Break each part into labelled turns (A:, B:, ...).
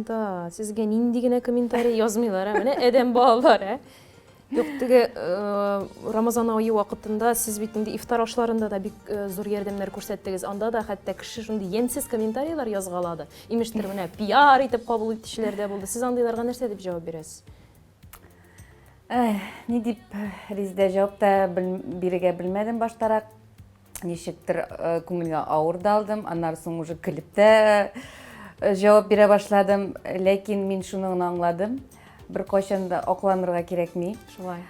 A: Монда сезгә нинди генә комментарий язмыйлар, ә? Менә адәм балалар, ә? Юк, теге э, Рамазан ае вакытында сез бит инде ифтар ашларында да бик э, зур ярдәмнәр күрсәттегез. Анда да хәтта кеше шундый ямьсез комментарийлар язгалады. Имештер, менә пиар итеп кабул итүчеләр дә булды. Сез андыйларга нәрсә дип җавап бирәсез?
B: Эх, ни дип, Резидә, җавап та бирергә белмәдем баштарак. Ничектер э, күңелгә авыр да алдым, аннары соң уже көлеп тә э, җавап бирә башладым. Ләкин мин шуны гына аңладым. Беркайчан да акланырга кирәкми.
A: Шулай.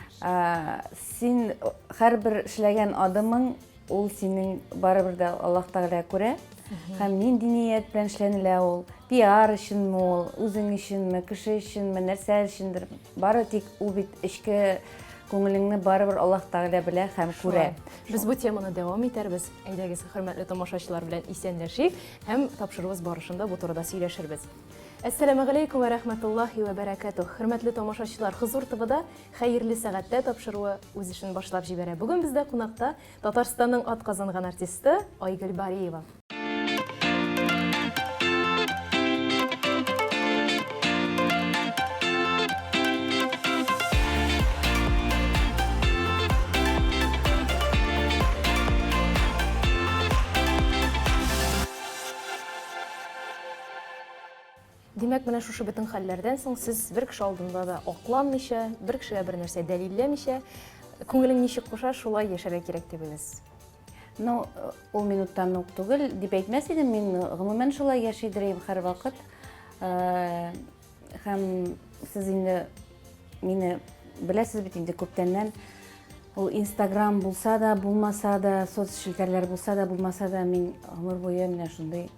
B: Син һәрбер эшләгән адымың ул синең барыбер дә Аллаһ Тәгалә күрә. Һәм нинди ният белән эшләнелә ул? Пиар өченме ул, үзең өченме, кеше өченме, нәрсә өчендер? Бары тик ул бит эчке күңелеңне барыбер Аллаһ Тәгалә белә һәм күрә.
A: Без бу теманы дәвам итәрбез. Әйдәгез, хөрмәтле тамашачылар белән исәнләшик һәм тапшыруыбыз барышында бу турыда сөйләшербез. Әссәламегаләйкүм вә рәхмәтуллаһи вә бәрәкәтүһ. Хөрмәтле тамашачылар, Хозур ТВда Хәерле сәгатьтә тапшыруы үз эшен башлап җибәрә. Бүген бездә кунакта Татарстанның атказанган артисты Айгөл Бариева. Димәк, менә шушы бөтен хәлләрдән соң сез бер кеше алдында да акланмыйча, бер кешегә бер нәрсә дәлилләмичә, күңелең ничек куша, шулай яшәргә кирәк дип уйлыйсыз.
B: Ну, ул минуттан ук түгел дип әйтмәс идем. Мин гомумән шулай яшидер идем һәрвакыт. Э, һәм сез инде мине беләсез бит инде күптәннән. Ул Инстаграм булса да, булмаса да, соцчелтәрләр булса да, булмаса да, мин гомер буе менә шундый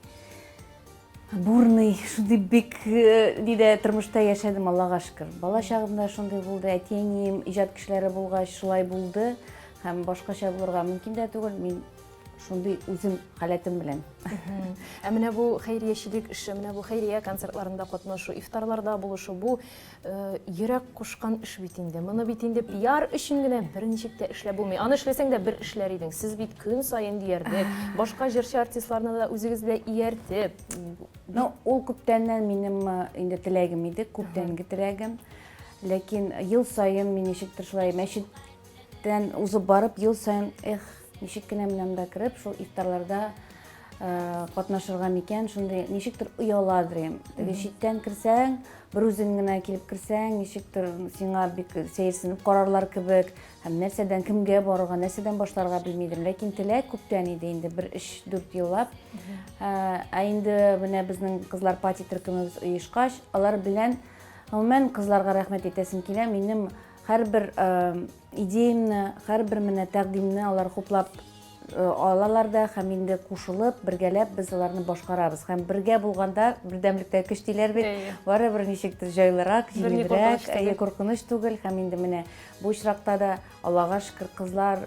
B: бурный, шундый бик э, нидә тормышта яшәдем, Аллага шөкер. Бала чагымда шундый булды, әти-әнием иҗат кешеләре булгач, шулай булды. Һәм башкача булырга мөмкин дә түгел. Мин шундый үзем халәтем белән.
A: Ә менә бу хәйриячелек эше, менә бу хәйрия концертларында катнашу, ифтарларда булышу, бу э, йөрәк кушкан эш бит инде. Моны бит инде пиар өчен генә берничек тә эшләп булмый. Аны эшләсәң дә бер эшләр идең. Сез бит көн саен диярлек башка җырчы артистларны да үзегез белән ияртеп.
B: Ну, ул күптәннән минем э, инде теләгем иде, күптәнге теләгем. Ләкин ел саен мин ничектер шулай мәчет Тән узып барып, ел саен, эх, ничек кенә менә монда кереп, шул ифтарларда э, катнашырга микән, шундый ничектер ояладыр идем. Теге читтән керсәң, бер үзең генә килеп керсәң, ничектер сиңа бик сәерсенеп карарлар кебек, һәм нәрсәдән кемгә барырга, нәрсәдән башларга белмидем. Ләкин теләк күптән иде инде, бер 3-4 еллап. Э, ә инде менә безнең кызлар пати төркемебез оешкач, алар белән гомумән кызларга рәхмәт әйтәсем килә. Минем Һәрбер идеямне, һәрбер менә тәкъдимне алар хуплап алалар да һәм инде кушылып, бергәләп без аларны башкарабыз. Һәм бергә булганда, бердәмлектә көч диләр бит, барыбер ничектер җайлырак, җиңелрәк, әйе, куркыныч түгел. Һәм инде менә бу очракта да, Аллага шөкер, кызлар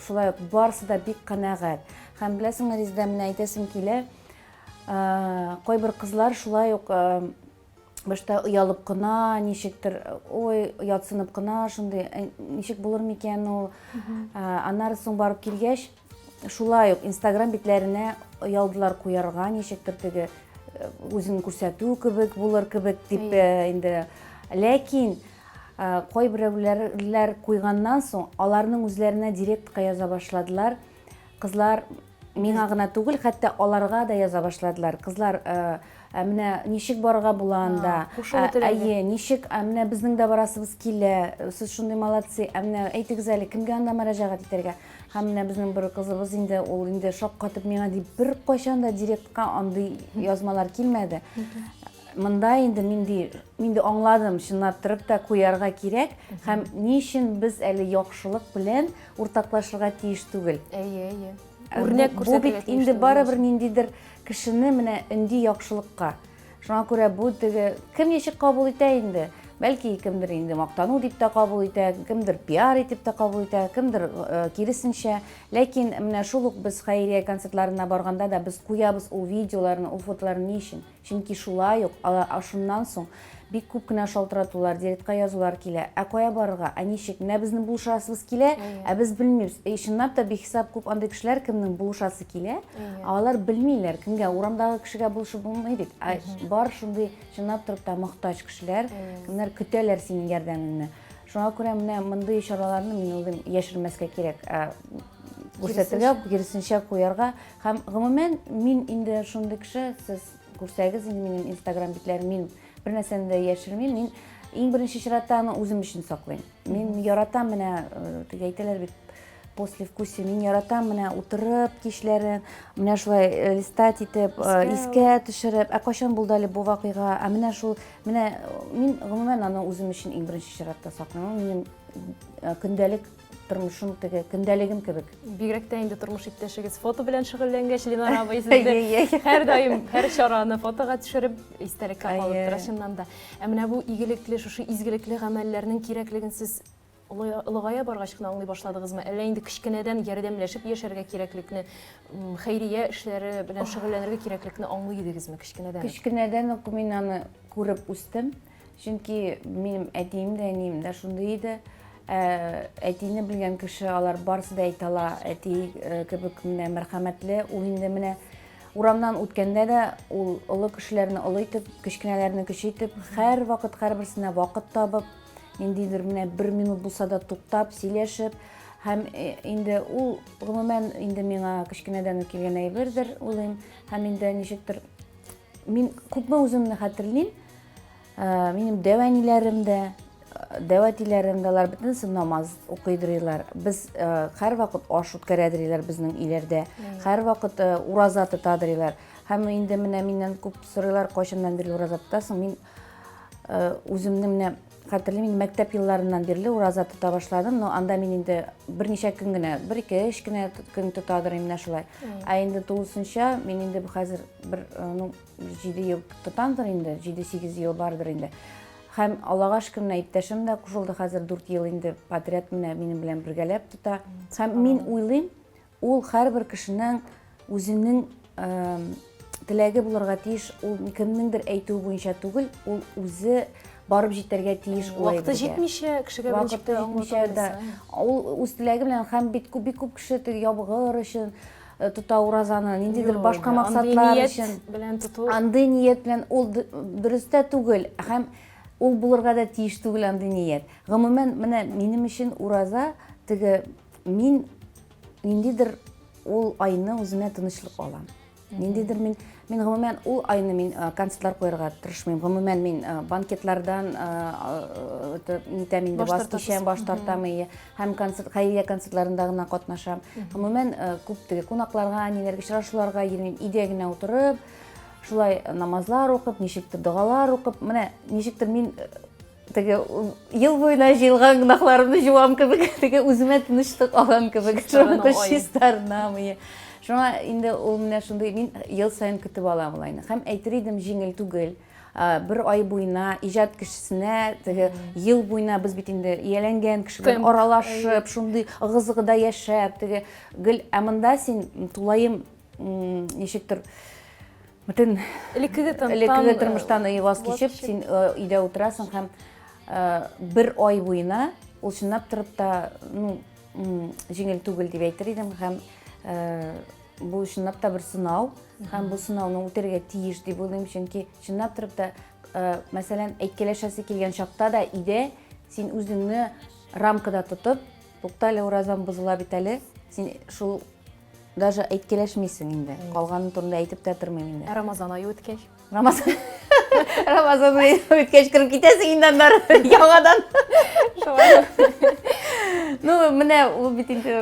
B: шулай ук барысы да бик канәгать. Һәм беләсеңме, Резеда, менә әйтәсем килә, кайбер кызлар шулай ук башта оялып кына, ничектер, ой, ятсынып кына, шундый, э, ничек булыр микән ул. Аннары соң барып килгәч, шулай ук Инстаграм битләренә оялдылар куярга, ничектер теге э, үзен күрсәтү кебек булыр кебек дип э, инде. Ләкин кайберәүләр куйганнан соң, аларның үзләренә директка яза башладылар. Кызлар миңа гына түгел, хәтта аларга да яза башладылар. Кызлар, э, ә менә ничек барырга була анда? Әйе, ничек, ә менә безнең дә барасыбыз килә. Сез шундый молодцы. Ә менә әйтегез әле, кемгә анда мөрәҗәгать итәргә? Һәм менә безнең бер кызыбыз инде, ул инде шаккатып миңа дип беркайчан да директка андый язмалар килмәде. Монда инде мин ди, мин дә аңладым, чынлап торып та куярга кирәк. Һәм ни өчен без әле яхшылык белән уртаклашырга тиеш түгел.
A: Әйе, әйе.
B: Э, Үрнәк күрсәтергә Бу бит инде барыбер ниндидер кешене менә өнди яхшылыкка. Шуңа күрә бу теге кем ничек кабул итә инде. Бәлки кемдер инде мактану дип тә кабул итә, кемдер пиар итеп тә кабул итә, кемдер э, киресенчә. Ләкин менә шул ук без хәйрия концертларына барганда да без куябыз ул видеоларны, ул фотоларны ни өчен? Чөнки шулай ук шуннан соң Бик күп кенә шалтыратулар, директка язулар килә. Ә кая барырга? Ә ничек? Менә безнең булышасыбыз килә, ә без белмибез. И чынлап та бихисап күп андый кешеләр, кемнең булышасы килә, ә алар белмиләр, кемгә. Урамдагы кешегә булышып булмый бит. Ә бар шундый чынлап торып та мохтаҗ кешеләр, кемнәр көтәләр синең ярдәмеңне. Шуңа күрә менә мондый чараларны мин уйлыйм, яшермәскә кирәк. Ә күрсәтергә, киресенчә куярга. Һәм гомумән мин инде шундый кеше, сез күрсәгез инде минем Инстаграм битләрен, мин бер нәрсәне дә яшермим. Мин иң беренче чиратта аны үзем өчен саклыйм. Мин яратам менә, э, теге әйтәләр бит, послевкусие. Мин яратам менә утырып кичләрен, менә шулай э, листать итеп, э, искә төшереп, ә кайчан булды әле бу вакыйга, ә менә шул, менә мин гомумән аны үзем өчен иң беренче чиратта саклыйм. Ул минем көндәлек тормышым теге көндәлегем кебек.
A: Бигрәк тә инде тормыш иптәшегез фото белән шөгыльләнгәч, Ленар абый сезне һәрдаим һәр чараны фотога төшереп истәлеккә калып тора чыннан да. Ә менә бу игелекле, шушы изгелекле гамәлләрнең кирәклеген сез олыгая баргач кына аңлый башладыгызмы? Әллә инде кечкенәдән ярдәмләшеп яшәргә кирәклекне, хәйрия эшләре белән шөгыльләнергә кирәклекне аңлый идегезме кечкенәдән?
B: Кечкенәдән үк мин аны күреп үстем. Чөнки минем әтием дә, әнием дә шундый иде. Ә, әтине белгән кеше алар барысы да әйтә ала, әти э, кебек менә мәрхәмәтле, ул инде менә урамнан үткәндә дә ул олы кешеләрне олы итеп, кечкенәләрне кече итеп, һәрвакыт һәрберсенә вакыт табып, ниндидер менә бер минут булса да туктап, сөйләшеп, һәм э, инде ул гомумән инде миңа кечкенәдән үк килгән әйбердер, уйлыйм. Һәм инде ничектер мин күпме үземне хәтерлим, Э, минем дәү әниләрем дә, э, дәү әтиләрем дә, алар бөтенесе намаз укыйдырыйлар. Без э, һәрвакыт аш үткәрәдериләр безнең өйләрдә. Һәрвакыт ураза тотадырыйлар. Һәм инде менә миннән күп сорыйлар, кайчаннан бирле ураза тотасың? Мин үземне менә хәтерлим, мин мәктәп елларыннан бирле ураза тота башладым, но анда мин инде берничә көн генә, бер-ике, өч кенә көн тотадыр менә шулай. Ә инде тулысынча мин инде хәзер бер, ну, 7 ел тотамдыр инде, 7-8 ел бардыр инде. Һәм Аллага шөкер, менә иптәшем дә кушылды хәзер 4 ел инде подряд менә минем белән бергәләп тота. Һәм мин уйлыйм, ул һәрбер кешенең үзенең теләге булырга тиеш, ул кемнеңдер әйтүе буенча түгел, ул үзе барып җитәргә тиеш
A: ул Вакыты җитмичә кешегә
B: Вакыты җитмичә дә. Ул үз теләге белән һәм бит күп бик күп кеше теге ябыгыр өчен Э, тота уразаны, ниндидер башка максатлар өчен.
A: Белән тоту.
B: Андый ният белән ул дөрес тә түгел һәм ул булырга да тиеш түгел андый ният. Гомумән, менә минем өчен ураза теге мин ниндидер ул айны үземә тынычлык алам. Ниндидер мин мин гомумән ул айны мин э, концертлар куярга тырышмыйм. Гомумән мин э, банкетлардан нитәм инде ваз кичәм, баш тартам. Һәм концерт, хәйрия концертларында гына катнашам. Гомумән, э, күп теге кунакларга, ниләргә, очрашуларга йөрмим. Өйдә генә утырып, шулай намазлар укып, ничектер догалар укып, менә ничектер мин э, теге ел буена җыелган гөнаһларымны җуам кебек, теге үземә тынычлык алам кебек. Шуңа чистарынам. Шуңа инде ул менә шундый мин ел саен көтеп алам ул айны. Һәм әйтер идем, җиңел түгел. Бер ай буена иҗат кешесенә теге ел буена без бит инде ияләнгән кеше белән аралашып, шундый ыгы-зыгыда яшәп, теге гел, ә монда син тулаем ничектер бөтен
A: элеккеге
B: элеккеге тормыштан ваз кичеп, син өйдә утырасың һәм бер ай буена ул чынлап торып та, ну, җиңел түгел дип әйтер идем һәм бу чынлап та бер сынау һәм бу сынауны үтәргә тиеш дип уйлыйм, чөнки чынлап торып та, э, мәсәлән, әйткәләшәсе килгән чакта да өйдә син үзеңне рамкада тотып, тукта әле, уразам бозыла бит әле, син шул даже әйткәләшмисең инде. Калганы турында әйтеп тә тормыйм инде.
A: Ә Рамазан ае үткәч?
B: Рамазан Рамазан ае үткәч кереп китәсең инде аннары яңадан.
A: Шулай.
B: Ну, менә ул бит инде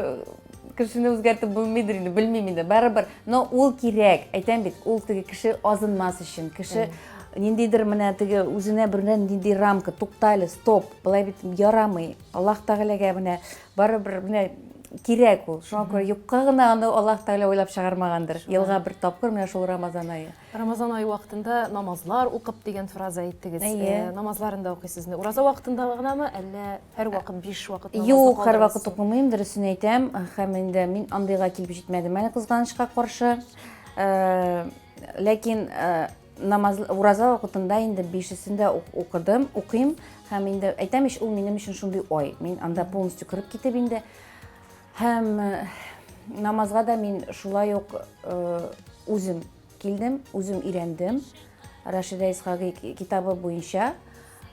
B: кешене үзгәртеп булмыйдыр инде, белмим инде, барыбер. Но ул кирәк, әйтәм бит, ул теге кеше азынмас өчен, кеше ниндидер менә теге үзенә бер нинди рамка, тукта әле, стоп, болай бит ярамый. Аллаһ Тәгаләгә менә барыбер менә кирәк ул. Шуңа күрә юкка гына аны Аллаһ Тәгалә уйлап чыгармагандыр. Елга бер тапкыр менә шул Рамазан ае.
A: Рамазан ае вакытында намазлар укып дигән фраза әйттегез.
B: Әйе.
A: Э, намазларын да укыйсызмы? Ураза вакытында гынамы, әллә һәрвакыт биш вакыт намазны
B: Юк, һәрвакыт
A: калдырасызмы?
B: укымыйм, дөресен әйтәм. Һәм инде мин андыйга килеп җитмәдем әле, кызганычка каршы. Э, ләкин э, намаз ураза вакытында инде бишесен дә укыдым, укыйм һәм инде әйтәм ич, ул минем өчен шундый ай. Мин анда полностью кереп китеп инде һәм э, намазга да мин шулай ук э, үзем килдем, үзем өйрәндем. Рашида Исхагый китабы буенча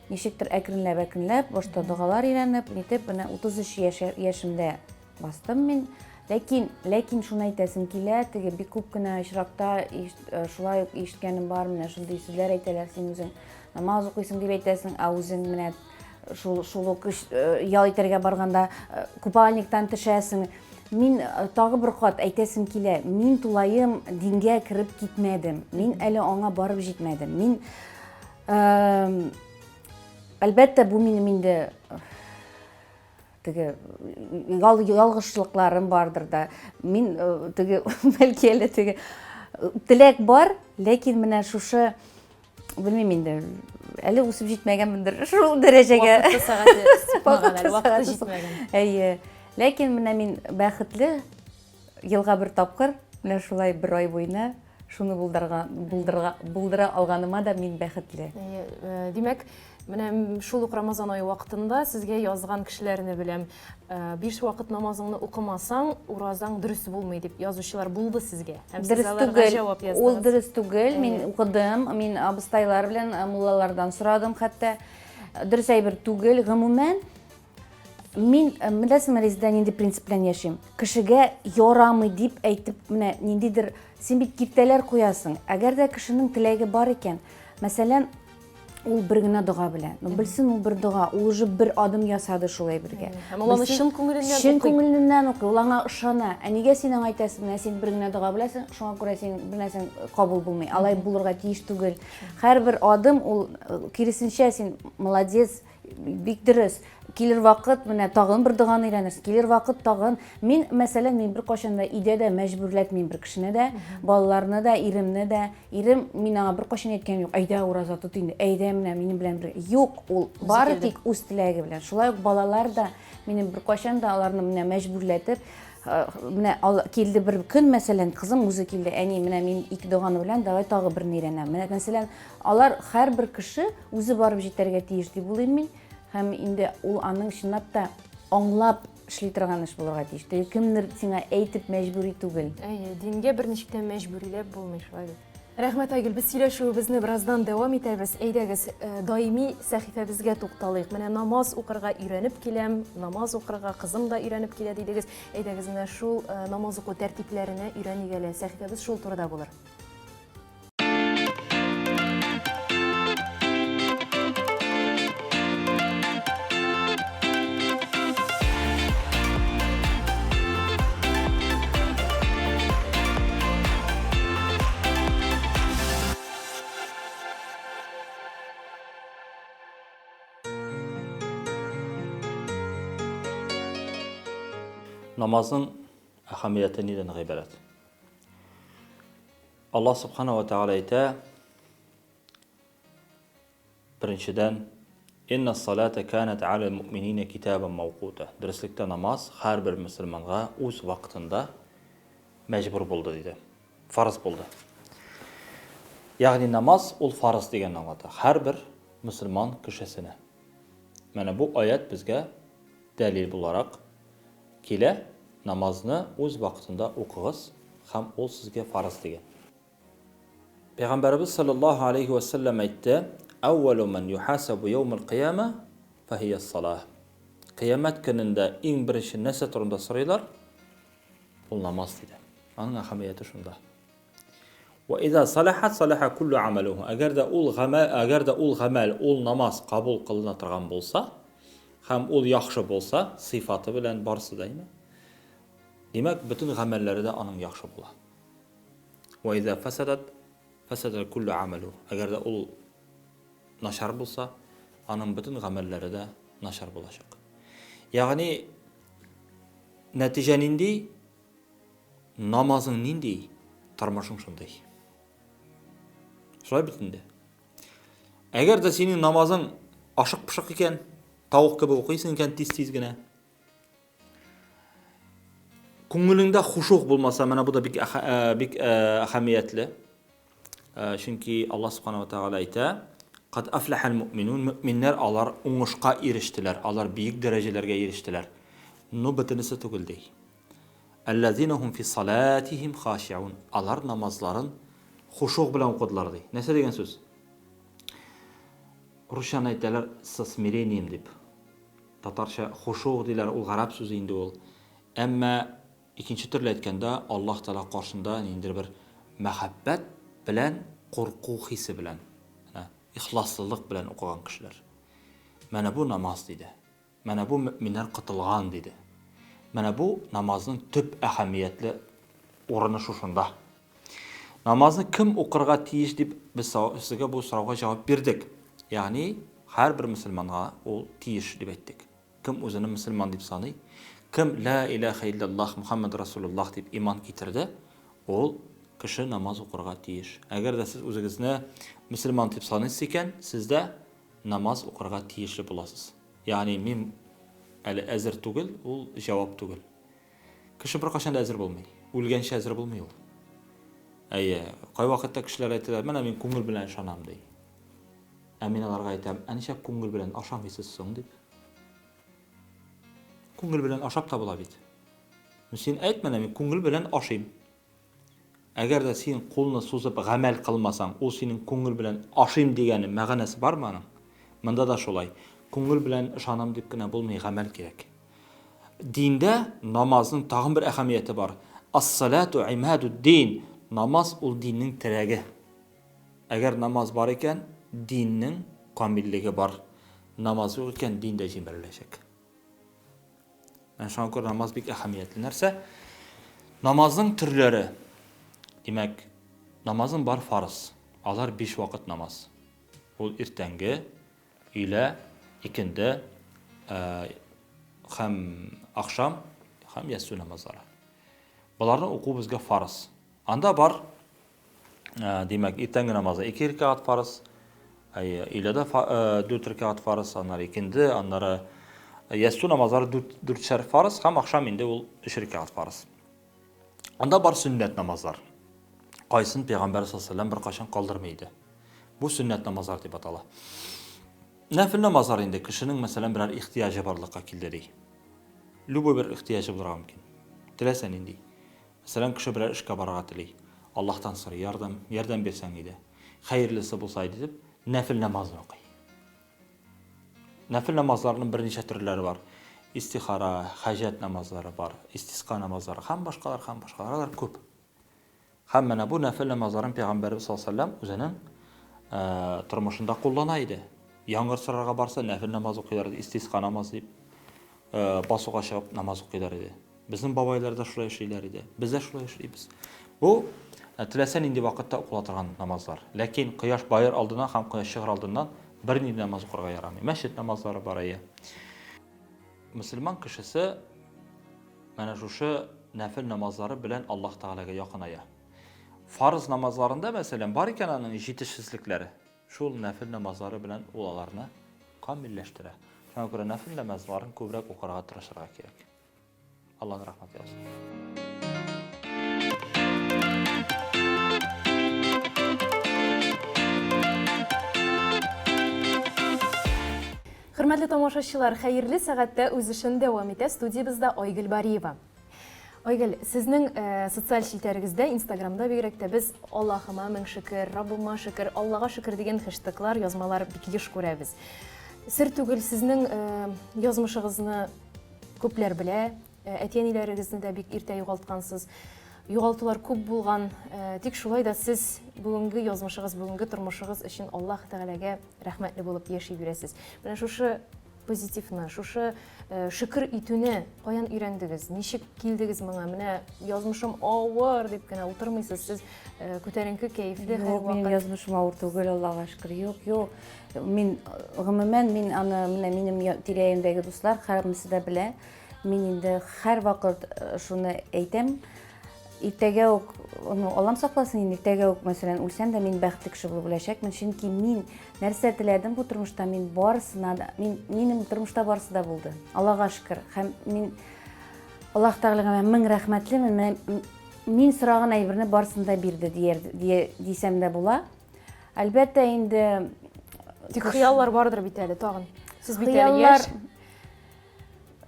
B: ничектер әкренләп-әкренләп башта догалар өйрәнеп, нитеп менә 33 яшь, яшемдә Бастым мин. Ләкин, ләкин шуны әйтәсем килә, теге бик күп кенә очракта э, шулай ук ишеткәнем бар, менә шундый сүзләр әйтәләр, син үзең намаз укыйсың дип әйтәсең, ә үзең менә шул шул ук э, ял итәргә барганда э, купальниктан төшәсең. Мин тагы бер кат әйтәсем килә, мин тулаем дингә кереп китмәдем. Мин әле аңа барып җитмәдем. Мин әлбәттә, бу минем инде теге ялгышлыкларым бардыр да. Мин э, теге бәлки әле теге э, теләк бар, ләкин менә шушы белмим инде әле үсеп җитмәгәнмендер шул дәрәҗәгә.
A: Вакыты сәгате сукмаган әле, вакыты җитмәгән.
B: Әйе. Ләкин менә мин бәхетле елга бер тапкыр менә шулай бер ай буена шуны булдырга, булдырга, булдыра алганыма да мин бәхетле.
A: Әйе, э, димәк, менә шул ук Рамазан ае вакытында сезгә язган кешеләрне беләм. Э, биш вакыт намазыңны укымасаң, уразаң дөрес булмый дип язучылар булды сезгә.
B: Һәм сез аларга җавап яздыгыз. Ул дөрес түгел. Мин укыдым, мин абыстайлар белән э, муллалардан сорадым хәтта. Дөрес әйбер түгел. Гомумән, Мин, э, беләсеңме, Резеда, нинди принцип белән яшим? Кешегә ярамый дип әйтеп, менә ниндидер син бит киртәләр куясың. Әгәр дә кешенең теләге бар икән, мәсәлән, ул бер генә дога белә. Ну, белсен ул бер дога, ул уже бер адым ясады шул әйбергә.
A: Һәм ул аны чын күңеленнән
B: Чын күңеленнән укый, ул аңа ышана. Ә нигә син аңа әйтәсең, менә син бер генә дога беләсең, шуңа күрә син бер нәрсәң кабул булмый. Алай булырга тиеш түгел. Һәрбер адым ул э, киресенчә син молодец, Бик дөрес. Килер вакыт, менә тагын бер доганы өйрәнерсең. Килер вакыт тагын. Мин, мәсәлән, мин беркайчан да өйдә дә мәҗбүрләтмим бер кешене дә, балаларны да, иремне дә. Ирем, мин аңа беркайчан әйткәнем юк, әйдә ураза тот инде, әйдә менә минем белән бергә. Юк, ул бары тик үз теләге белән. Шулай ук балалар да минем беркайчан да аларны менә мәҗбүрләтеп, э, менә килде бер көн, мәсәлән, кызым үзе килде, әни, менә мин ике доганы белән, давай тагы берне өйрәнәм. Менә, мәсәлән, алар һәрбер кеше Үзе барып җитәргә тиеш дип уйлыйм мин. Һәм инде ул аның чынлап та аңлап эшли торган эш булырга тиеш. Теге кемдер сиңа әйтеп мәҗбүри түгел.
A: Әйе, дингә берничек тә мәҗбүриләп булмый, шулай бит. Рәхмәт, Айгөл, без сөйләшүебезне бераздан дәвам итәбез. Әйдәгез, э, даими сәхифәбезгә тукталыйк. Менә намаз укырга өйрәнеп киләм, намаз укырга кызым да өйрәнеп килә дидегез. Әйдәгез, менә шул э, намаз уку тәртипләренә өйрәник әле. Сәхифәбез шул турыда булыр.
C: Намазның әһәмияте нидән гыйбарәт? Аллаһ Субхана ва Тәгалә әйтә, беренчедән, Инна салата канат аля муъминина китабан мавкута. Дөреслектә намаз һәрбер мөселманга үз вакытында мәҗбүр булды диде. Фарыз булды. Ягъни намаз ул фарыз дигәнне аңлата. Һәрбер мөселман кешесенә. Менә бу аят безгә дәлил буларак Килә, намазны үз вакытында укыгыз һәм ул сезгә фарыз дигән. Пәйгамбәребез салләллаһу алейһи вә сәлләм әйтте, Әүвәлү мән юхасабу яумел кыямә фәһияс-салаһ. Кыямәт көнендә иң беренче нәрсә турында сорыйлар? Ул намаз диде. Аның әһәмияте шунда. Вә иза салахат салаха куллу амалуху. Әгәр дә ул гамәл, әгәр дә ул гамәл, ул намаз кабул кылына торган булса, һәм ул яхшы булса, сыйфаты белән барысы да, әйме? Димәк, бөтен гамәлләре дә аның яхшы була. Вә иза фасадат фасада куллу амалуху. Әгәр дә ул начар булса, аның бөтен гамәлләре дә начар булачак. Ягъни нәтиҗә нинди? Намазың нинди, тормышың шундый. Шулай бит инде. Әгәр дә синең намазың ашык-пошык икән, тавык кебек укыйсың икән тиз-тиз генә. Күңелеңдә хушук булмаса, менә бу да бик э, бик э, әһәмиятле. Чөнки Аллаһ Субханаһу ва Тәгалә әйтә, Кад афлахал муъминун, мөэминнәр алар уңышка ирештеләр, алар биек дәрәҗәләргә ирештеләр. Но бөтенесе түгел, ди. Әлләзина һум фи салатихим хашиун. Алар намазларын хушуг белән укыдылар, ди. Нәрсә дигән сүз? Русчаны әйтәләр со смирением дип. Татарча хушуг диләр, ул гарәп сүзе инде ул. Әмма Икенче төрле әйткәндә, Аллаһ Тәгалә каршында ниндидер бер мәхәббәт белән, курку хисе белән, менә ихласлылык белән укыган кешеләр. Менә бу намаз, диде. Менә бу мөэминнәр котылган, диде. Менә бу намазның төп әһәмиятле урыны шушында. Намазны кем укырга тиеш дип без сезгә бу сорауга җавап бирдек. Ягъни һәрбер мөселманга ул тиеш дип әйттек. Кем үзене мөселман дип саный, кем Лә иләһә илляллаһ Мухаммәд Расулуллаһ дип иман китерде, ул кеше намаз укырга тиеш. Әгәр дә сез үзегезне мөселман дип саныйсыз икән, сез дә намаз укырга тиешле буласыз. Ягъни мин әле әзер түгел, ул җавап түгел. Кеше беркайчан да әзер булмый. Үлгәнче әзер булмый ул. Әйе, кайвакытта кешеләр әйтәләр, менә мин күңел белән ышанам, ди. Ә мин аларга әйтәм, ә ничә күңел белән ашамыйсыз соң, дип. Күңел белән ашап та була бит. Син әйт менә, мин күңел белән ашыйм. Әгәр дә син кулны сузып гамәл кылмасаң, ул синең күңел белән ашыйм дигәне мәгънәсе бармы аның? Монда да шулай. Күңел белән ышанам дип кенә булмый, гамәл кирәк. Диндә намазның тагын бер әһәмияте бар. Ас-салату имадуд-дин. Намаз ул диннең терәге. Әгәр намаз бар икән, диннең камиллеге бар. Намаз юк икән, дин дә җимереләчәк. Менә шуңа күрә намаз бик әһәмиятле нәрсә. Намазның төрләре. Димәк, намазың бар фарыз. Алар биш вакыт намаз. Ул иртәнге, өйлә, икенде, һәм ахшам, һәм ястү намазлары. Боларны уку безгә фарыз. Анда бар Э, димәк, иртәнге намазы ике рәкәгать фарыз, өйләдә э, дүрт рәкәгать фарыз, аннары икенде, аннары э, ястү намазлары дүрт, дүртшәр фарыз һәм ахшам инде ул өч рәкәгать фарыз. Анда бар сөннәт намазлар. Кайсын пәйгамбәр саллаллаху алейһи беркайчан калдырмый иде. Бу сөннәт намазлар дип атала. Нәфил намазлар инде кешенең, мәсәлән, берәр ихтыяҗы барлыкка килде ди. Любой бер ихтыяҗы булырга мөмкин. Теләсә нинди. Мәсәлән, кеше берәр эшкә барырга тели. Аллаһтан сорый, ярдәм, ярдәм бирсәң иде. Хәерлесе булса иде дип, нәфел намазын укый. Нәфел намазларының берничә төрләре бар. Истихара, хаҗәт намазлары бар, истиска намазлары һәм башкалар, һәм башкалар. Алар күп. Һәм менә бу нәфел намазларын Пәйгамбәрбез саллаллаһу алейһи ва үзенең э, тормышында куллана иде. Яңгыр сорарга барса, нәфел намаз укыйлар иде, истиска намаз дип, э, басуга чыгып намаз укыйлар иде. Безнең бабайлар да шулай эшлиләр иде. Без дә шулай эшлибез. Бу э, теләсә нинди вакытта укыла торган намазлар. Ләкин кояш баер алдыннан һәм кояш чыгыр алдыннан бернинди намаз укырга ярамый. Мәчет намазлары бар әйе. Мөселман кешесе менә шушы нәфел намазлары белән Аллаһ Тәгаләгә якыная. Фарыз намазларында, мәсәлән, бар икән аның җитешсезлекләре. Шул нәфел намазлары белән ул аларны камилләштерә. Шуңа күрә нәфел намазларын күбрәк укырга тырышырга кирәк. Аллаһның рәхмәте яусын.
A: Хөрмәтле тамашачылар, хәерле сәгатьтә үз эшен дәвам итә студиябездә Айгөл Бариева. Айгөл, сезнең э, социаль челтәрегездә, Инстаграмда бигрәк тә без Аллаһыма мең шөкер, Раббыма шөкер, Аллага шөкер дигән хэштеглар, язмалар бик еш күрәбез. Сер түгел, сезнең э, язмышыгызны Күпләр белә, э, әти-әниләрегезне дә бик иртә югалткансыз. Югалтулар күп булган, э, тик шулай да сез бүгенге язмышыгыз, бүгенге тормышыгыз өчен Аллаһ Тәгаләгә рәхмәтле булып яши бирәсез. Менә шушы позитивны, шушы э, шөкер итүне каян өйрәндегез? Ничек килдегез моңа? Менә язмышым авыр дип кенә утырмыйсыз. Сез күтәренке кәефле
B: һәрвакыт. Юк, минем язмышым авыр түгел, Аллага шөкер. Юк, юк. Мин гомумән мин аны менә минем тирә-юньдәге дуслар һәммәсе дә белә. Мин инде һәрвакыт э, шуны әйтәм. Иртәгә үк, ну, Аллам сакласын инде, иртәгә үк, мәсәлән, үлсәм дә мин бәхетле кеше булып үләчәкмен, чөнки мин нәрсә теләдем бу тормышта, мин барысына да, мин минем тормышта барысы да булды. Аллага шөкер. Һәм мин Аллаһ Тәгаләгә мең рәхмәтлемен. Менә Мин сораган әйберне барысын да бирде дияр, дисәм дә була. Әлбәттә инде
A: Тик хыяллар бардыр бит әле тагын. Сез бит әле яшь.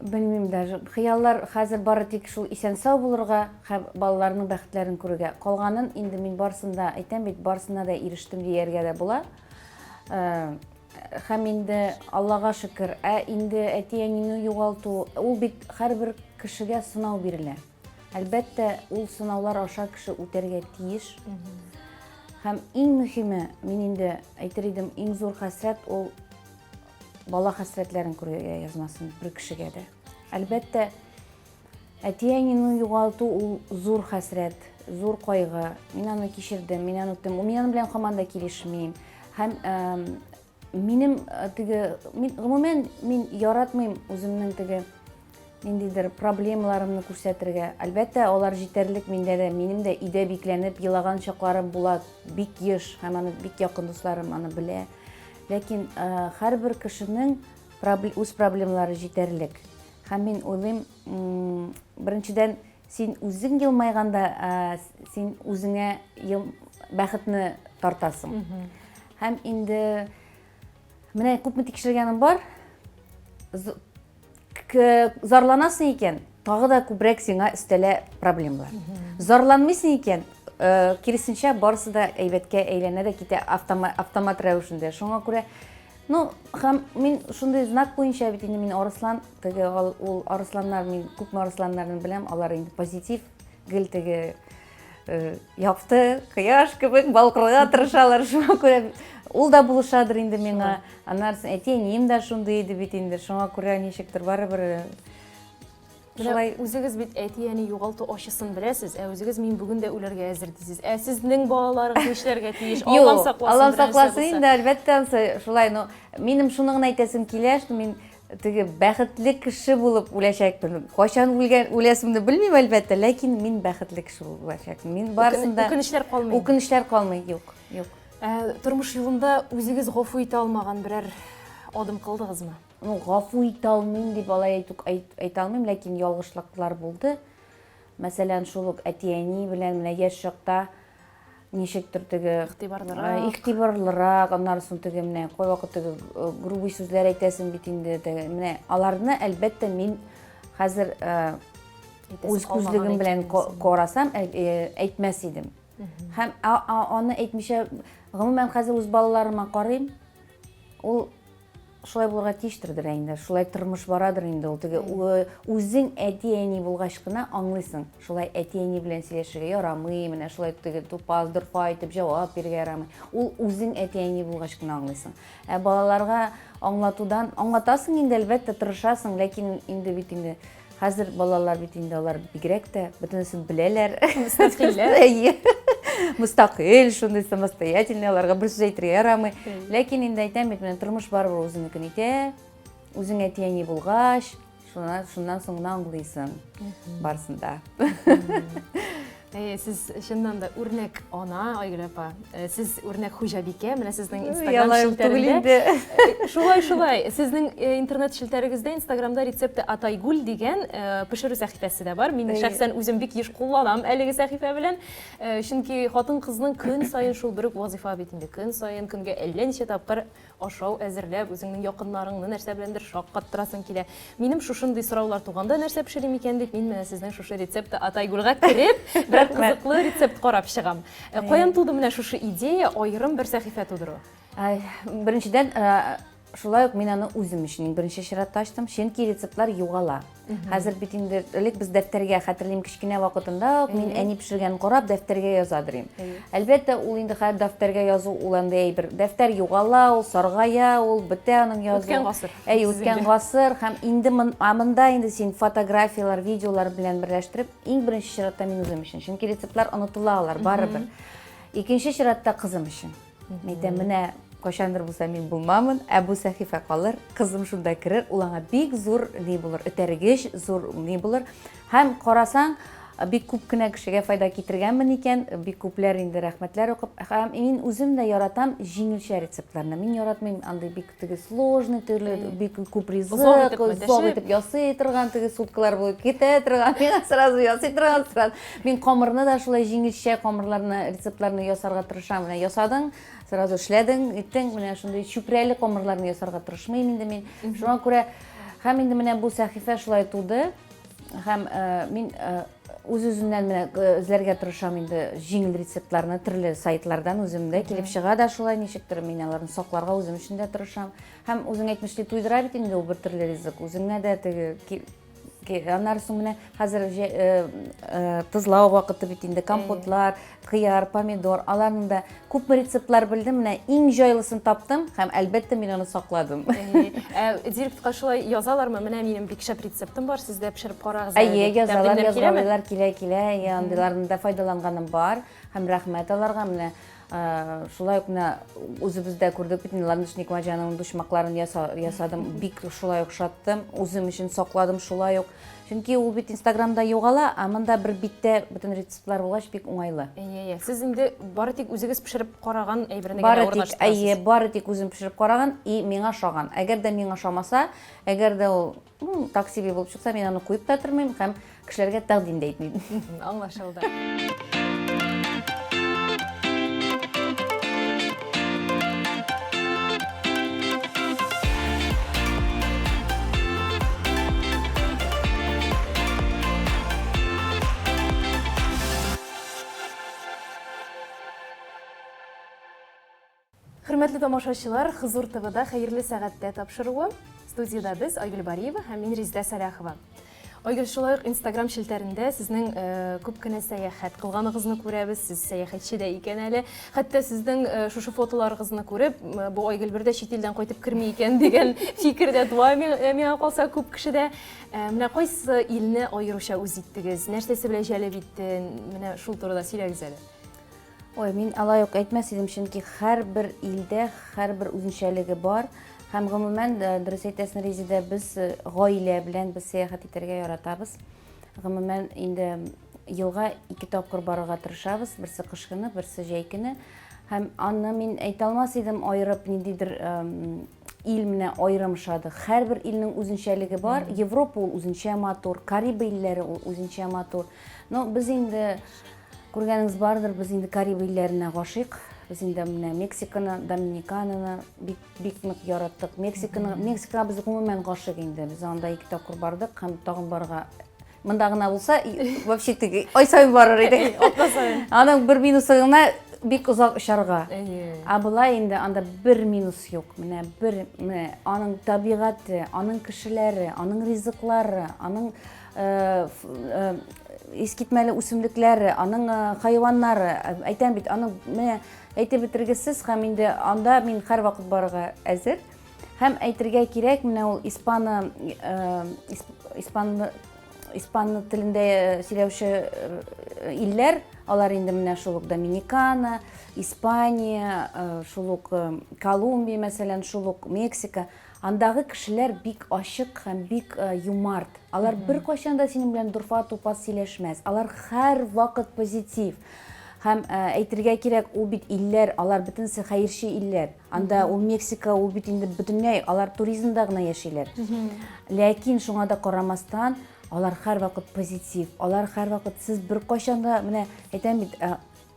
B: Белмим даже. Хыяллар хәзер бары тик шул исән-сау булырга һәм балаларның бәхетләрен күрергә. Калганын инде мин барысын да әйтәм бит, барысына да ирештем дияргә дә була. Э, һәм инде Аллага шөкер, ә инде әти-әнине югалту, ул бит һәрбер кешегә сынау бирелә. Әлбәттә, ул сынаулар аша кеше үтәргә тиеш. Һәм иң мөһиме, мин инде әйтер идем, иң зур хәсрәт ул бала хәсрәтләрен күрергә язмасын бер кешегә дә. Әлбәттә, әти-әнине югалту ул зур хәсрәт, зур кайгы. Мин аны кичердем, мин аны үттем. Мин аның белән һаман да килешмим. Һәм минем теге, мин, гомумән, мин яратмыйм үземнең теге ниндидер проблемаларымны күрсәтергә. Әлбәттә, алар җитәрлек миндә дә. Минем дә өйдә бикләнеп елаган чакларым була бик еш, һәм аны бик якын дусларым аны белә. Ләкин һәрбер кешенең үз проблемалары җитәрлек. Һәм мин уйлыйм, беренчедән, син үзең елмайганда, син үзеңә бәхетне тартасың. Һәм инде менә күпме тикшергәнем бар, зарланасың икән, тагы да күбрәк сиңа өстәлә проблемалар. Зарланмыйсың икән, э, киресенчә барысы да әйбәткә әйләнә дә китә автомат рәвешендә. Шуңа күрә, ну, һәм мин шундый знак буенча бит инде мин арыслан, теге ул арысланнар, мин күпме арысланнарны беләм, алар инде позитив, гел теге э, якты кояш кебек балкырга тырышалар. Шуңа күрә ул да булышадыр инде миңа. Аннан соң әти-әнием дә шундый иде бит инде. Шуңа күрә ничектер барыбер э,
A: шулай үзегез бит әти-әни югалту ачысын беләсез, ә үзегез мин бүген дә үләргә әзер дисез. Ә сезнең балаларыгыз нишләргә тиеш?
B: Аллам сакласын. Аллам сакласын инде, әлбәттә, ансы шулай, но минем шуны гына әйтәсем килә, что мин теге бәхетле кеше булып үләчәкмен. Кайчан үлгән үләсемне белмим, әлбәттә, ләкин мин бәхетле кеше булып үләчәкмен. Мин барысын да
A: Үкенечләр калмый.
B: Үкенечләр калмый, юк, юк.
A: Ә, тормыш юлында үзегез гафу итә алмаган берәр адым кылдыгызмы?
B: Ну, гафу итә алмыйм дип алай әйтү әйтә алмыйм, ләкин ялгышлыклар булды. Мәсәлән, шул ук әти-әни белән менә яшь чакта ничектер теге
A: игътибарлырак,
B: игътибарлырак, аннары соң теге менә кайвакыт теге э, грубый сүзләр әйтәсең бит инде, теге менә аларны әлбәттә мин хәзер э, үз күзлегем белән карасам, э, әйтмәс идем. Һәм аны әйтмичә, гомумән хәзер үз балаларыма карыйм, ул Шулай булырга тиештер дә инде. Шулай тормыш барадыр инде ул. Теге үзең әти-әни булгач кына аңлыйсың. Шулай әти-әни белән сөйләшергә ярамый, менә шулай теге тупас, дорфа итеп җавап бирергә ярамый. Ул үзең әти-әни булгач кына аңлыйсың. Ә балаларга аңлатудан аңлатасың инде, әлбәттә, тырышасың, ләкин инде бит инде Хәзер балалар бит инде алар бигрәк тә бөтенесен беләләр.
A: Мөстәкыйльләр.
B: Әйе. Мөстәкыйль, шундый самостоятельный, аларга бер сүз әйтергә ярамый. Ләкин инде әйтәм бит, менә тормыш барыбер үзенекен итә. Үзең әти-әни булгач, шуннан, шуннан соң гына аңлыйсың барысын да.
A: Әйе, сез чыннан да үрнәк ана, Айгөл апа. Э, сез үрнәк хуҗабикә. Менә сезнең Инстаграм челтәрендә. Э, шулай, шулай. Сезнең э, интернет челтәрегездә Инстаграмда рецепты от Айгүл дигән пешерү сәхифәсе дә бар. Мин шәхсән үзем бик еш кулланам әлеге сәхифә белән. Чөнки хатын-кызның көн саен шул бер үк вазифа бит инде. Көн саен, көнгә әллә ничә тапкыр Ашау әзерләп, үзеңнең якыннарыңны нәрсә беләндер шаккаттырасың килә. Минем шушындый сораулар туганда нәрсә пешерим икән дип, мин менә сезнең шушы рецепты от Айгүлгә кереп, берәр кызыклы рецепт карап чыгам. Э, каян туды менә шушы идея аерым бер сәхифә тудыру?
B: Беренчедән, э, шулай ук мин аны үзем өчен иң беренче чиратта ачтым, чөнки рецептлар югала. Хәзер бит инде элек без дәфтәргә, хәтерлим, кечкенә вакытында ук мин әни пешергәнен карап дәфтәргә язадыр идем. Әлбәттә, ул инде хәзер дәфтәргә язу ул андый әйбер. Дәфтәр югала, ул саргая, ул бетә аның язу.
A: Үткән гасыр.
B: Әй, үткән гасыр һәм инде мон, а монда инде син фотографияләр, видеолар белән берләштереп, иң беренче чиратта мин үзем өчен. Чөнки рецептлар онытыла алар барыбер. Икенче чиратта кызым өчен. Әйтәм, менә кайчандыр булса мин булмамын, ә бу сәхифә калыр, кызым шунда керер, ул аңа бик зур ни булыр, этәргеч зур ни булыр. Һәм карасаң, Бик күп кенә кешегә файда китергәнмен икән, бик күпләр инде рәхмәтләр укып. Һәм мин үзем дә яратам җиңелчә рецептларны. Мин яратмыйм андый бик теге сложный төрле, бик күп ризык, озак итеп ясый торган, теге суткалар буе китә торган, миңа сразу ясый торган сразу. Мин камырны да шулай җиңелчә камырларны, рецептларны ясарга тырышам. Менә ясадың, сразу эшләдең, иттең, менә шундый чүпрәле камырларны ясарга тырышмыйм инде мин. Шуңа күрә һәм инде менә бу сәхифә шулай туды. Һәм э, мин э, үз-үземнән менә э, эзләргә тырышам инде җиңел рецептларны төрле сайтлардан үзем дә килеп чыга да шулай ничектер мин аларны сакларга үзем өчен дә тырышам. Һәм үзең әйтмешли туйдыра бит инде ул бер төрле ризык. Үзеңә дә теге аннары соң менә хәзер тызлау вакыты бит инде компотлар, Кыяр, помидор, аларның да күпме рецептлар белдем, менә иң җайлысын таптым һәм, әлбәттә, мин аны сакладым.
A: Ә директка шулай язалармы? Менә минем бик шәп рецептым бар, сез дә пешереп карагыз
B: әле. Әйе, язалар, язгалыйлар, килә, килә. Әйе, андыйларны да файдаланганым бар һәм рәхмәт аларга. Менә шулай ук менә үзебез дә күрдек бит инде Ландыш Никмаҗанованың дучмакларын ясадым, бик шулай ошаттым, үзем өчен сакладым шулай ук. Чөнки ул бит Инстаграмда югала, ә монда бер биттә бөтен рецептлар булгач бик уңайлы.
A: Әйе, әйе. Сез инде бары тик үзегез пешереп караган әйберне генә
B: урнаштырасыз. Әйе, бары тик үзем пешереп караган и миңа ошаган. Әгәр дә миңа ошамаса, әгәр дә ул так себе булып чыкса, мин аны куеп та тормыйм һәм кешеләргә тәкъдим дә итмим.
A: Аңлашылды. Хөрмәтле тамашачылар, Хозур ТВда Хәерле сәгатьтә тапшыруы. Студиядә без Айгөл Бариева һәм мин Резидә Сәлахова. Айгөл, шулай ук Инстаграм челтәрендә сезнең э, күп кенә сәяхәт кылганыгызны күрәбез. Сез сәяхәтче дә икән әле. Хәтта сезнең э, шушы фотоларыгызны күреп, э, бу Айгөл бер дә чит илдән кайтып керми икән дигән фикер дә туа миңа калса күп кешедә. Менә кайсы илне аеруча үз иттегез? Нәрсәсе белән җәлеп итте? Менә шул турыда сөйләгез әле.
B: Ой, мин алай ук әйтмәс идем, чөнки һәрбер илдә һәрбер үзенчәлеге бар. Һәм гомумән, э, дөрес әйтәсең, Резидә, без э, гаилә белән без сәяхәт итәргә яратабыз. Гомумән, инде елга ике тапкыр барырга тырышабыз, берсе кыш көне, берсе җәй көне. Һәм аны мин әйтә алмас идем, аерып ниндидер ил менә аерым ошады. Һәрбер илнең үзенчәлеге бар. Европа ул үзенчә матур, Кариб илләре ул үзенчә матур. Но без инде Күргәнегез бардыр, без инде Кариб илләренә гашыйк. Без инде менә Мексиканы, Доминикананы бик бик нык яраттык. Мексиканы, Мексикага без гомумән гашыйк инде. Без анда ике тапкыр бардык һәм тагын барырга Монда гына булса, вообще теге ай саен барыр идек.
A: Атна саен.
B: Аның бер минусы гына бик озак очарга.
A: Әйе.
B: Ә болай инде анда бер минус юк. Менә бер, менә аның табигате, аның кешеләре, аның ризыклары, аның э, э, искитмәле үсемлекләре, аның э, хайваннары, әйтәм бит, аның менә әйтеп бетергесез һәм инде анда мин һәрвакыт барырга әзер. Һәм әйтергә кирәк, менә ул испаны испан испан телендә сөйләүче илләр, алар инде менә шул ук Доминикана, Испания, шул ук Колумбия, мәсәлән, шул ук Мексика. Андагы кешеләр бик ачык һәм бик юмарт. Алар беркайчан да синең белән дорфа тупас сөйләшмәс. Алар һәрвакыт позитив. Һәм әйтергә кирәк, ул бит илләр, алар бөтенесе хәерче илләр. Анда ул Мексика, ул бит инде бөтенләй, алар туризмда гына яшиләр. Ләкин шуңа да карамастан, алар һәрвакыт позитив. Алар һәрвакыт сез беркайчан да, менә әйтәм бит,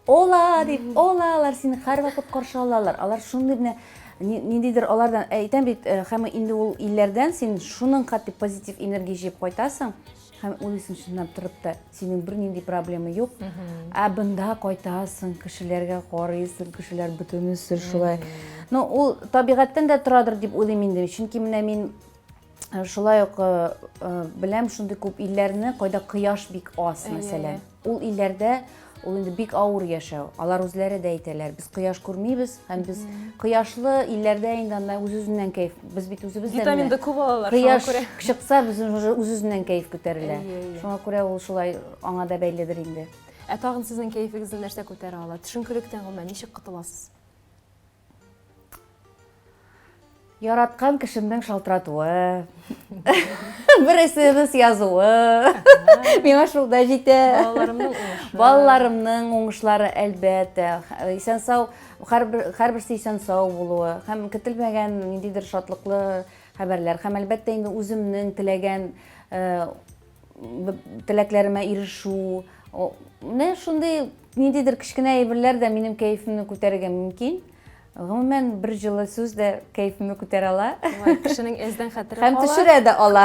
B: Ола дип, ола, алар сине һәрвакыт каршы алалар. Алар шундый менә ниндидер алардан әйтәм бит, э, һәм инде ул илләрдән син шуның хәтле позитив энергия җыеп кайтасың һәм уйлыйсың чынлап торып та синең бернинди проблема юк. Ә бында кайтасың, кешеләргә карыйсың, кешеләр бөтенесе шулай. Ну, ул табигатьтән дә торадыр дип уйлыйм инде. Чөнки менә мин э, шулай ук э, беләм шундый күп илләрне, кайда кояш бик аз, мәсәлән. Ул илләрдә ул инде бик авыр яшәү. Алар үзләре дә әйтәләр, без кояш күрмибез һәм без кояшлы илләрдә инде анда үз-үзеннән кәеф. Без бит үзебез дә
A: Витамин Д күп алалар,
B: шуңа күрә. Кояш чыкса, безнең уже үз-үзеннән кәеф күтәрелә. Шуңа күрә ул шулай аңа да бәйледер инде.
A: Ә тагын сезнең кәефегезне нәрсә күтәрә ала? Төшенкелектән гомумән ничек котыласыз?
B: Яраткан кешемнең шалтыратуы, бер смс язуы, миңа шул да җитә.
A: Балаларымның уңышы.
B: Балаларымның уңышлары, әлбәттә. Исән-сау, һәрбер, һәрберсе исән-сау булуы һәм көтелмәгән ниндидер шатлыклы хәбәрләр һәм, әлбәттә, инде үземнең теләгән теләкләремә ирешү. Менә шундый ниндидер кечкенә әйберләр дә минем кәефемне күтәрергә мөмкин. Гомумән, бер җылы сүз дә кәефемне күтәрә ала.
A: Шулай, кешенең әздән хәтере
B: Һәм
A: кала.
B: төшерә дә ала.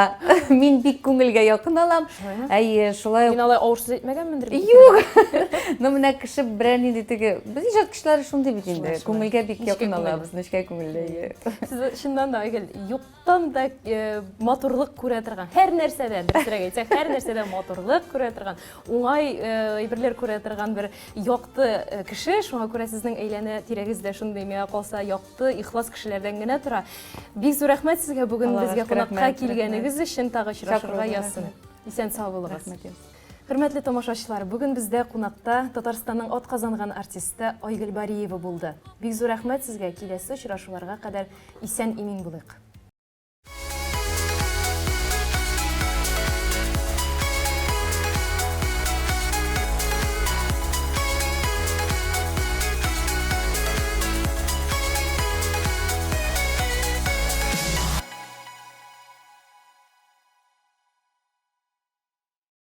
B: Мин бик күңелгә якын алам.
A: Шулаймы?
B: Әйе, шулай
A: Мин алай авыр сүз әйтмәгәнмендер бит.
B: Юк. Ну, менә кеше берәр нинди теге... Без иҗат кешеләре шундый бит инде.
A: Шулай, шулай.
B: Күңелгә бик
A: Нечкә
B: якын
A: күңел.
B: алабыз, нечкә күңелле. Әйе.
A: Сез чыннан да, Айгөл, юк Тан да э, матурлык күрә торган, һәр нәрсәдә, дөресрәк әйтсәк, һәр нәрсәдә матурлык күрә торган, уңай э, әйберләр күрә торган бер якты э, кеше. Шуңа күрә сезнең әйләнә тирәгез дә шундый, миңа калса, якты, ихлас кешеләрдән генә тора. Бик зур рәхмәт сезгә бүген
B: Аллага
A: безгә
B: шөкер,
A: кунакка
B: рәхмәт,
A: килгәнегез өчен. Тагы очрашырга
B: Чакыруга
A: язсын.
B: рәхмәт.
A: Исән сау булыгыз.
B: Рәхмәт, язсын.
A: Хөрмәтле тамашачылар, бүген бездә кунакта Татарстанның атказанган артисты Айгөл Бариева булды. Бик зур рәхмәт сезгә, киләсе очрашуларга кадәр исән-имин булыйк.